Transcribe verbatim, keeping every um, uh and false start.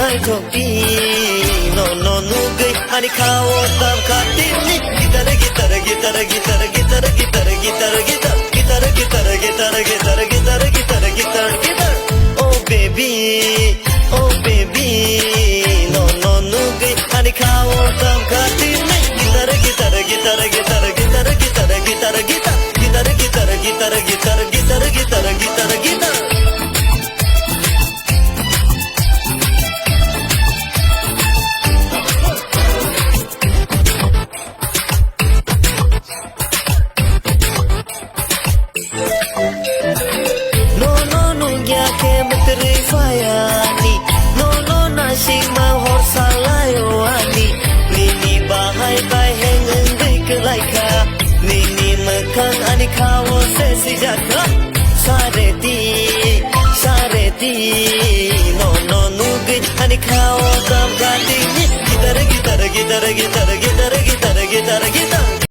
Naithok di, no, no nugwi ani khao tam kha tini. Guitar, guitar, guitar, guitar, guitar, guitar, guitar, guitar, guitar, guitar, guitar, guitar, guitar, guitar, guitar, guitar. Oh baby, oh baby, no, no nugwi ani khao tam kha tini. Guitar, guitar, guitar, guitar, guitar, guitar, guitar, guitar, guitar, guitar, guitar, guitar, guitar, guitar, guitar, guitar, guitar. Nono nungya khe mwtwrwi phayani, nono naisingma hor salaio ani. Nini bahai bai heng wngwi kwlai kha, nini mwkhang ani khao se sijak kha. Sareti, sareti, nono nugwi ani khao tam kha tini. Guitar, guitar, guitar, guitar, guitar, guitar, guitar, guitar.